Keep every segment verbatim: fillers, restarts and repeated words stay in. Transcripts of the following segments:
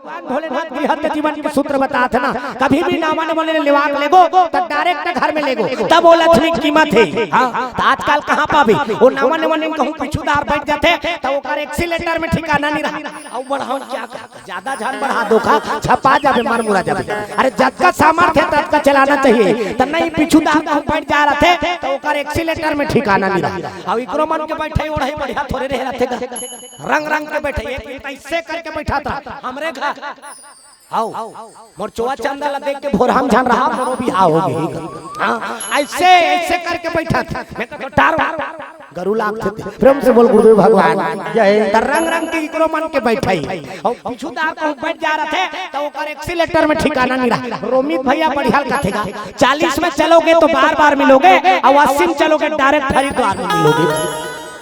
भगवान भोलेनाथ गृहस्थ जीवन के सूत्र बतात हे ना, कभी भी नावा नेवन लेवाक लेगो, त direct घर में लेगो, तब वो लक्ष्मी कीमत हे। हाँ, त आजकल कहाँ पाबे? वो नावा नेवन कहूँ पीछूदार बैठ जाथे, त ओकर accelerator में ठिकाना नहीं रहा। अउ बढ़ाओ क्या कर? ज्यादा झन बढ़ा दो का, झपा जाबे, मर मुरा जाबे। अरे, जतका सामर्थ्य हे, ततका चलाना चाहिए। त नहीं, पीछूदार कहूँ बैठ जा रथे, त ओकर accelerator में ठिकाना नहीं रहा। अउ इकरो मन के बैठे ओढ़े बढ़िया थोड़े रहे रथे का। रंग रंग के बैठे, एक मिनट ऐसे करके बैठा था हमरे घर। आओ, मोर चोवा चंदा ला देख के भोरहम झन रहा, मोरो बिहाव हो गई। हाँ, ऐसे, ऐसे करके बैठा था। मैं तो टार गरु लाग थे। प्रेम से बोल गुरुदेव भगवान। जय। त रंग रंग के इकरो मन के बैठे। अउ पीछूदार कहूँ बैठ जा रथे, त ओकर accelerator में ठिकाना नहीं रहा। रोमित भैया बढ़िया कथे गा, चालीस में चलोगे तो बार बार मिलोगे, अउ अस्सी में चलोगे direct हरिद्वार में मिलोगे।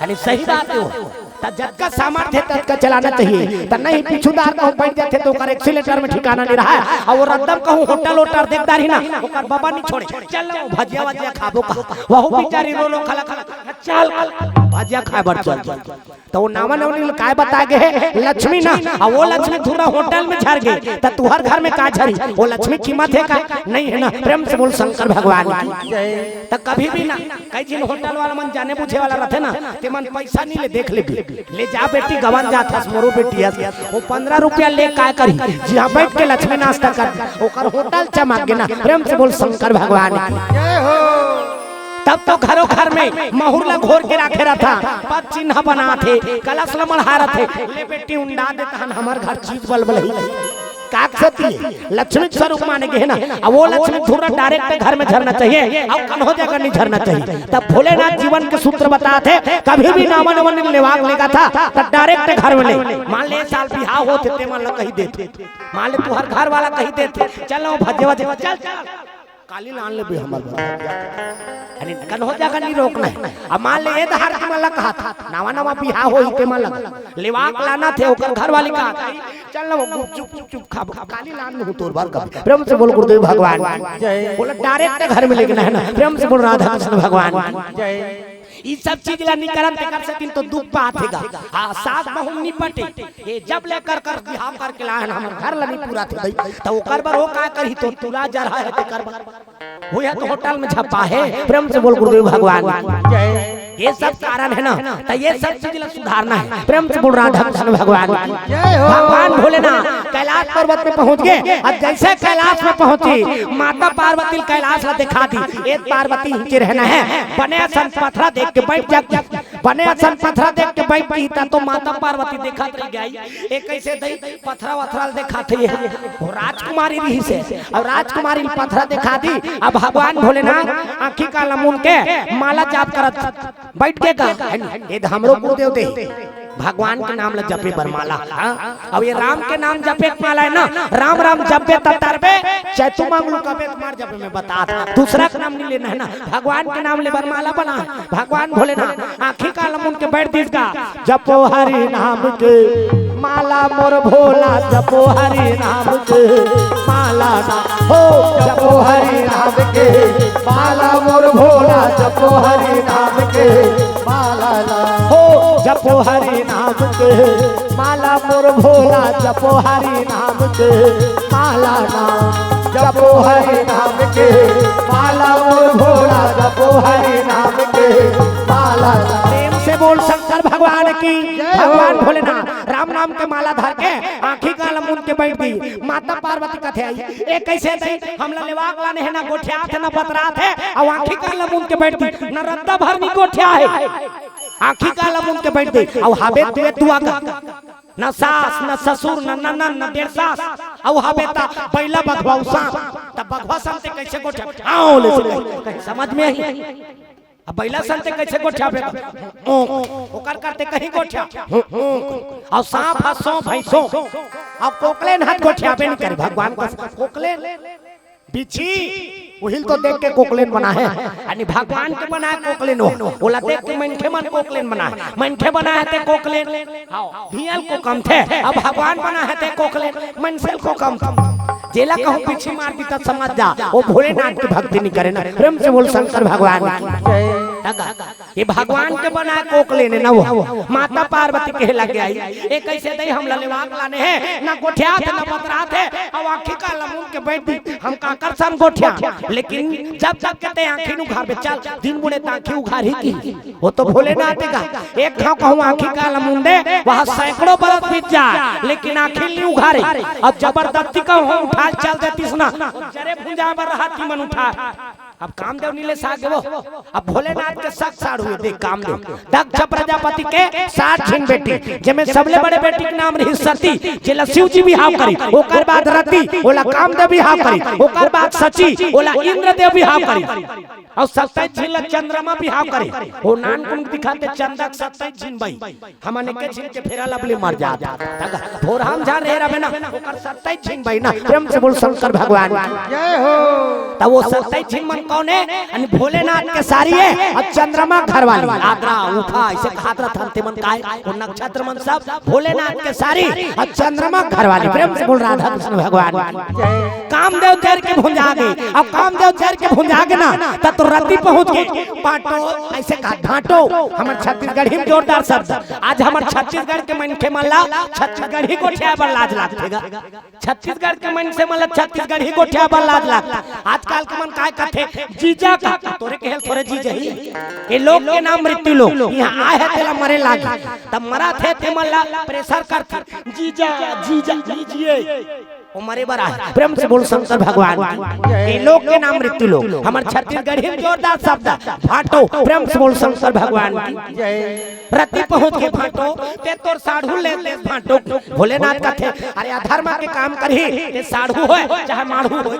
यानी सही बात हे वो। त जतका सामर्थ्य हे, ततका चलाना चाहिए। त नहीं, पीछूदार कहूँ बैठ जाथे, त ओकर accelerator में ठिकाना नहीं रहा। अउ वो रद्दम कहूँ होटल वोटल देख डारही ना, ओकर बबा नहीं छोड़े। चल ना, वो भजिया वजिया खाबो का। वहू बेचारी रो रो खला खला, चल, भजिया खाए बर चल। त वो नावा नेवन ल काय बता गे हे? लक्ष्मी ना। अउ वो लक्ष्मी थोड़ा होटल में झर गे, त तुहर घर में का झरी? वो लक्ष्मी कीमत हे का? नहीं हे ना। प्रेम से बोल शंकर भगवान की। त कभी भी ना, कई झिन होटल वाला मन जाने बूझे वाला रथे ना, ते मन पैसा नहीं ले, देख ले भी। ले जा बेटी, गवन जात हस, मोरो बेटी हस। वो पन्द्रह रुपया ले काय करही? जिहाँ बैठ के लक्ष्मी नाश्ता कर, ओकर होटल चमक गे ना। प्रेम से बोल शंकर भगवान की। तब तो घरों घर में महुर ला घोर के राखे रथा, पद चिन्ह बनाथे, कलश ला मढ़ा रथे। ले बेटी, उंडा देत हन, हमर घर चीज बलबलही। काकसती लक्ष्मी के स्वरूप माने गे हे ना, अउ वो लक्ष्मी थोड़ा direct घर में झरना चाहिए, अउ कन्हो जगह नहीं झरना चाहिए। त भोलेनाथ जीवन के सूत्र बतात हे, कभी भी नावा नेवन लेवाक लेगत हस, त direct घर में ले। मान ले, ए साल बिहाव होथे, ते मन ला कही देथे, मान ले, तुहर घर वाला कही देथे, चल ना, भजे वजे, चल, चल, काली लान लेबे हमर बर। यानी कन्हो जगह नहीं रोकना हे। अब मान ले, ए डहर के मन ला कहत हस, नावा नावा बिहाव होही ते मन ला लेवाक लानत हे, ओकर घर वाली कहत हे, चल ना, वो गुपचुप चुप चुप खा, काली लान लूँ तोर बर कब। प्रेम से बोल गुरुदेव भगवान। जय। बोला, direct घर में लेगना हे ना। प्रेम से बोल राधा कृष्ण भगवान। जय। ई सब चीज ला नहीं करन, तेकर सेती तो दुख पात हे गा। हाँ, सास बहू नहीं पटे। ये जब ले कर कर बिहाव करके लाए हन, हमर घर ला नहीं पूरा थे दई। त ओकर बर वो का करही, तो तुला जरहा हे तेकर बर। वो या तो होटल में झपा हे। प्रेम से बोल गुरुदेव भगवान। जय। ये सब कारण हे ना, त ये सब चीज ला सुधारना हे। प्रेम से बोल राधा कृष्ण भगवान। जय हो। भगवान भोलेनाथ कैलाश पर्वत में पहुंच गे। अब जैसे कैलाश में पहुंची, माता पार्वती कैलाश ला दिखा दी। ए पार्वती, हिंचे रहना हे, बने असन पथरा देख के बैठ जा। बने असन पथरा देख के बैठ गे, त तो माता पार्वती देखत रह गई। ए कैसे दई पथरा वथरा देखत हे, वो राजकुमारी रहिसे, अउ राजकुमारी पथरा देखा दी। अब भगवान भोलेनाथ आँखी कान ला मूंद के माला जाप करत बैठ गे गा। ए हमरो गुरुदेव दे, भगवान के नाम ला जपे बर माला। हाँ? अउ ये राम के नाम जपे के माला हे ना, राम राम जपबे त तरबे, चैतू मंगलू कबे तुम्हार जपे में बता। दूसरा के नाम नहीं लेना हे ना, भगवान के नाम ले बर माला बना। भगवान भोलेनाथ आँखी कान ला मूंद के बैठ दिस गा। जपो हरि नाम के माला मोर भोला, जपो हरि नाम के माला ना। हो जपो हरि नाम के माला मोर भोला, जपो हरि नाम के माला ना। हो जपो हरि नाम के माला मोर भोला, जपो हरि नाम के माला ना। जपो हरि नाम के माला मोर भोला, जपो हरि नाम के माला ना। प्रेम से बोल शंकर भगवान की। जय हो। भगवान भोलेनाथ राम नाम के माला धर के आँखी कान ला मूंद के बैठ दी। माता पार्वती कथे आई, ए कैसे दई, हमला लेवाक लाने हे, ना गोठियात हे, ना बतरात हे, अउ आँखी कान ला मूंद के बैठ दी, ना रद्दा भर नहीं गोठिया हे। आँखी कान ला मूंद के बैठ दी, अउ हाबे तुए दुआ का। ना सास, ना ससुर, ना ननन, ना डेढ़ सास, अउ हाबे त बैला बघवा अउ सांप, त बघवा संग ते कैसे गोठिया? हाँ, ले से कहीं, कहीं समझ में आई। अब बैला संग ते कैसे गोठियाबे? ओंक। ओकर करते कहीं गोठिया? ओंक। अउ सांप ह सौं भैंसों। अउ कोकलेन ह त गोठियाबे नहीं करे भगवान का। कोकलेन, बिच्छी, उहिल तो देख के कोकलेन बना हे। यानी भगवान के बना हे कोकलेन हो। ओला देख के मनखे मन कोकलेन बना हे। मनखे बना हे ते कोकलेन। हाँ, भियल कोकम थे। अब भगवान बना हे ते कोकलेन। मनसेल कोकम थे। जेला कहूँ पीछे मार दी त समझ जा, वो भोलेनाथ की भक्ति नहीं करे ना। प्रेम से बोल शंकर भगवान की। जय। तका, ये भगवान के बनाए कोक लेने न वो। माता पार्वती कहे लग गई, "ए कइसे दई, हमला लेवाक लाने हे, ना गोठियात हे, ना बतरात हे, अउ आँखी काला मूंद के बइठ दी, हम काकर सन गोठिया?" लेकिन जब तक के ते आँखी नु उघारबे, चल, दिन बुड़े त आँखी उघारही की। वो तो भोलेनाथ का, एक घाव कहूँ आँखी काला मूंद दे, वहाँ सैकड़ों बरस बीत जाए, लेकिन आँखी नी उघारे। अउ जबरदस्ती कहूँ उठा चल देतिस ना, जरे भुंजा बर रहती मन उठा। अब कामदेव नी ले सागे वो, अब भोलेनाथ के सत साढ़ू हे, देख कामदेव। दक्ष प्रजापति के सात झिन बेटी, जेमे सबले बड़े बेटी के नाम रही सती, जेला शिव जी बिहाव करी, ओकर बाद रति, ओला कामदेव बिहाव करी, ओकर बाद शची, ओला इंद्रदेव बिहाव करी, अउ सत्ताईस झिन ला चंद्रमा बिहाव करी। ओ नानकुन दिखाते चंदा के सत्ताईस झिन बई। हमन एके झिन के फेरा लब ले मर जात। तक थोरहन झन रहे रबे ना, ओकर सत्ताईस झिन बई ना। प्रेम से बोल शंकर भगवान की। जय हो। त वो सत्ताईस झिन मन कौन हे? अन भोलेनाथ के सारी हे, अउ चंद्रमा घर वाली। आद्रा, उषा, अइसे कहात रथन ते मन काय? वो नक्षत्र मन सब भोलेनाथ के सारी, अउ चंद्रमा घर वाली। प्रेम से बोल राधा कृष्ण भगवान की। जय। कामदेव जर के भुंजा गे, अउ कामदेव जर के भुंजा गे ना, त तो रति पहुंच गे। पाटो, अइसे कहा, ढांटो, हमर छत्तीसगढ़ी में जोरदार शब्द। आज हमर छत्तीसगढ़ के मनखे मन ला छत्तीसगढ़ी गोठिया बर लाज लागथे गा। छत्तीसगढ़ के मनखे मन ला छत्तीसगढ़ी गोठिया बर लाज लागथे। आजकल के मन काय कथे, जीजा का, तोरे केहेल थोरे जीजा ही। ये लोग के नाम मृत्यु लोग, यहाँ आए हे तेला मरे लागी। तब मरा थे ते मन ला प्रेशर करथे, जीजा, जीजा, जीजिए। वो मरे बर आए। प्रेम से बोल शंकर भगवान की। ये लोग के नाम मृत्यु लोग। हमर छत्तीसगढ़ी में जोरदार शब्द, भांटो। प्रेम से बोल शंकर भगवान की। जय। रति पहुंच के भांटो, ते तोर साढ़ू ले दे भांटो। भोलेनाथ कथे, अरे अधर्म के काम करही, ते साढ़ू होय, चाहे माढ़ू होय।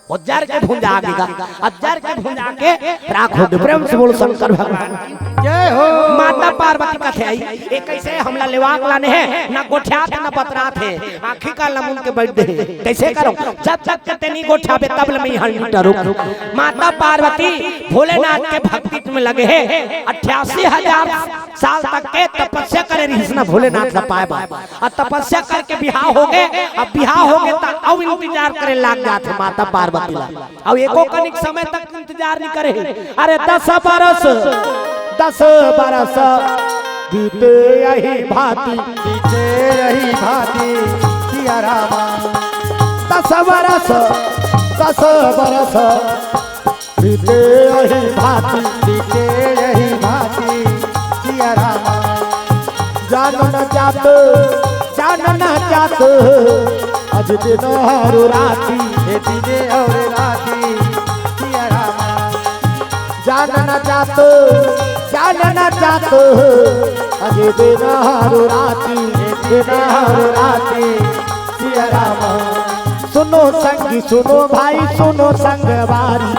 वो जर के भुंजा गे गा, अउ जर के भुंजा के राख हो गे। प्रेम से बोल शंकर भगवान की। जय हो। माता पार्वती कथे आई, ए कइसे हमला लेवाक लाने हे, ना गोठियात हे, ना बतरात हे, आँखी काला मूंद के बइठ दे हे, कइसे करंव? जब तक के ते नी गोठियाबे, तब ले मैं इहाँ नी टरंव। माता पार्वती भोलेनाथ के भक्ति में लगे हे, अट्ठासी हजार साल तक के तपस्या करे रहिस ना भोलेनाथ ला पाए बर। अउ तपस्या करके बिहाव हो गे, अब बिहाव हो गे त अउ इंतजार करे लाग जाथे माता पार्वती ला। अउ एको कनिक समय तक इंतजार नी करे हे। अरे दस बरस, दस बरस बीते यही भांति, बीते यही भांति सिया रामा। दस बरस, दस बरस बीते यही भांति, बीते यही भांति सिया रामा। जान न जात, जान न जात, अज दिन अउ राति, हे दिने अउ राति सिया रामा। जान न जात, जान न जात, अज दिन अउ राति, हे दिन अउ राति सिया रामा। सुनो संगी, सुनो भाई, सुनो संगवारी,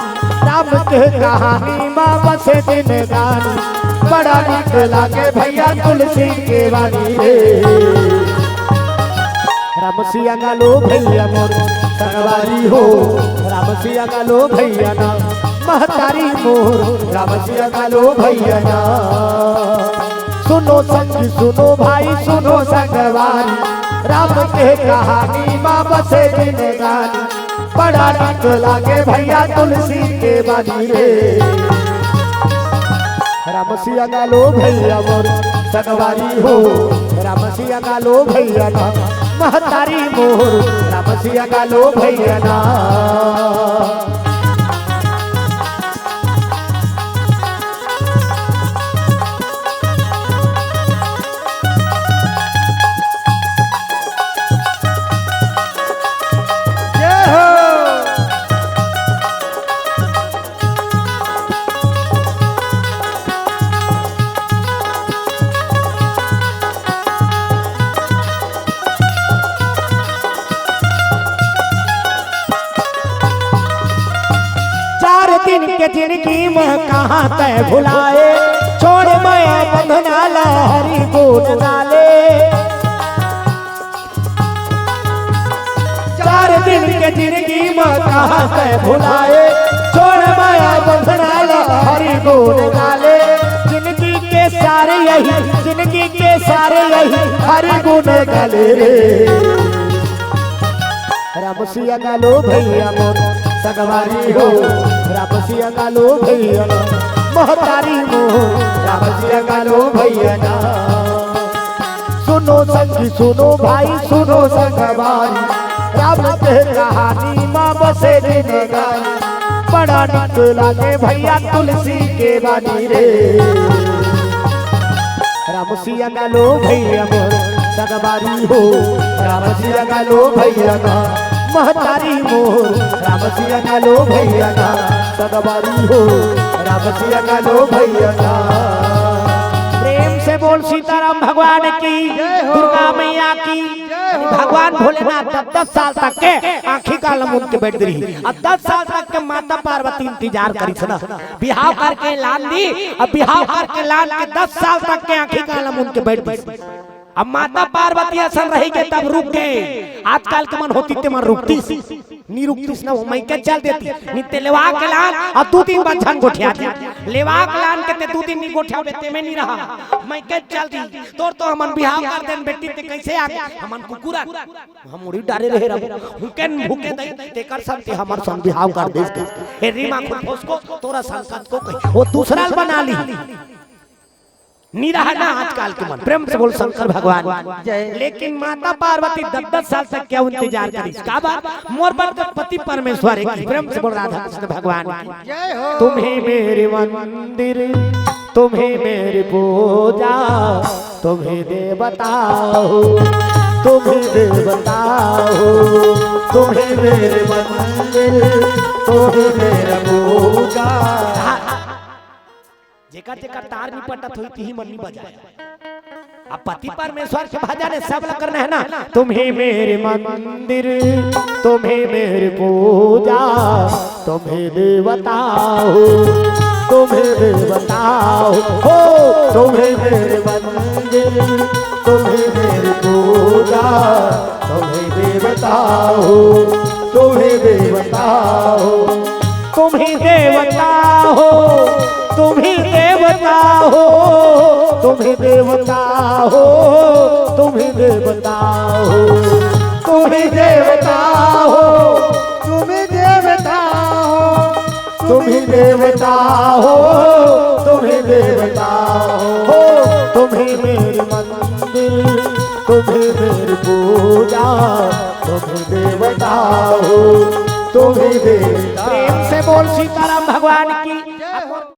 राम के कहानी मा बसे जिनगानी। बड़ा नीक लागे भइया तुलसी के बानी रे। राम सिया गा लो भइया मोर संगवारी हो, राम सिया गा लो भइया ना महतारी मोर, राम सिया गा लो भइया ना। सुनो संगी, सुनो भाई, सुनो संगवारी, राम के कहानी मा बसे जिनगानी। बड़ा नीक लागे भइया तुलसी के बानी रे। राम सिया गा लो भइया मोर संगवारी हो, राम सिया गा लो भइया ना महतारी मोर, राम सिया गा लो भइया ना। जय हो। चार दिन के जिनगी में कहाँ तैं भुलाए, छोड़ माया बंधना ला हरि गुण गाले। चार दिन के जिनगी में कहाँ तैं भुलाए, छोड़ माया बंधना ला हरि गुण गाले। जिनगी के सार यही, जिनगी के सार यही हरि गुण गाले रे। राम सिया गा लो भइया मोर संगवारी हो, राम सिया गा लो भइया ना महतारी मोर राम सिया गा लो भैया ना। सुनो संगी सुनो भाई सुनो संगवारी, राम के कहानी मा बसे जिनगानी। बड़ा निक लागे भैया तुलसी के बानी रे। राम सिया गा लो भैया मोर सगबारी हो, राम सिया गा लो भैया ना। महतारी मोर राम सिया गा लो भैया ना, सगबारी हो, राम सिया गा लो भैया ना। प्रेम से बोल सीताराम भगवान की, जय हो। दुर्गा मैया की। जय हो। भगवान भोलेनाथ दस दस साल तक के आँखी काला मूंद के बैठ रही। अब दस साल तक के माता पार्वती इंतजार करिस ना, बिहाव करके लान दी। अब बिहाव करके लान के दस साल तक के आँखी काला मूंद के बैठ रही। अब माता पार्वती असन रही के तब रुक गए। आजकल के मन होती ते मन रुकतीस, नी रुकतीस ना, वो मइके चल देती। नी ते लेवा के लान अउ दू दिन बाद झन गोठियाती। लेवा के लान के ते दू दिन नी गोठियाबे ते में नी रहा, मइके चल दी। तोर तो हमन बिहाव कर देन बेटी, ते कैसे आ गया? हमन कुकुरा हम मुड़ी डारे रहे रहो। हुकेन भूके दई, तेकर संग ते हमर संग बिहाव कर देस के। हे रीमा खुद फोसको तोरा संग कतको कही, वो दूसरा ल बना ली। नी रहा ना आजकल के मन। प्रेम से बोल शंकर भगवान की। जय। लेकिन माता पार्वती दस दस साल तक क्या इंतजार करिस? का बात? मोर बर तो पति परमेश्वर हे कि। प्रेम से बोल राधा कृष्ण भगवान की। जय हो। तुम्ही मेरी मंदिर, तुम्ही मेरी पूजा, तुम्ही देवता हो, तुम्ही देवता हो, तुम्ही मेरी मंदिर, तुम्ही मेरी पूजा। जेकर जेकर तार नी पटत होई, तिही मन नी बजाय। अब पति परमेश्वर के भजन हे, सब ला करना हे ना। तुम्ही मेरी मंदिर, तुम्ही मेरी पूजा, तुम्ही देवता हो, तुम्ही देवता हो, हो, तुम्ही मेरी मंदिर, तुम्ही मेरी पूजा, तुम्ही देवता हो, तुम्ही देवता हो। तुम्ही देवता हो, तुम्ही देवता हो, तुम्ही देवता हो, तुम्ही देवता हो, तुम्ही देवता हो, तुम्ही देवता हो, तुम्ही देवता हो, तुम्ही देवता हो, तुम्ही मेरी मंदिर, तुम्ही मेरी पूजा, तुम्ही देवता हो, तुम्ही देवता। प्रेम से बोल सीताराम भगवान की।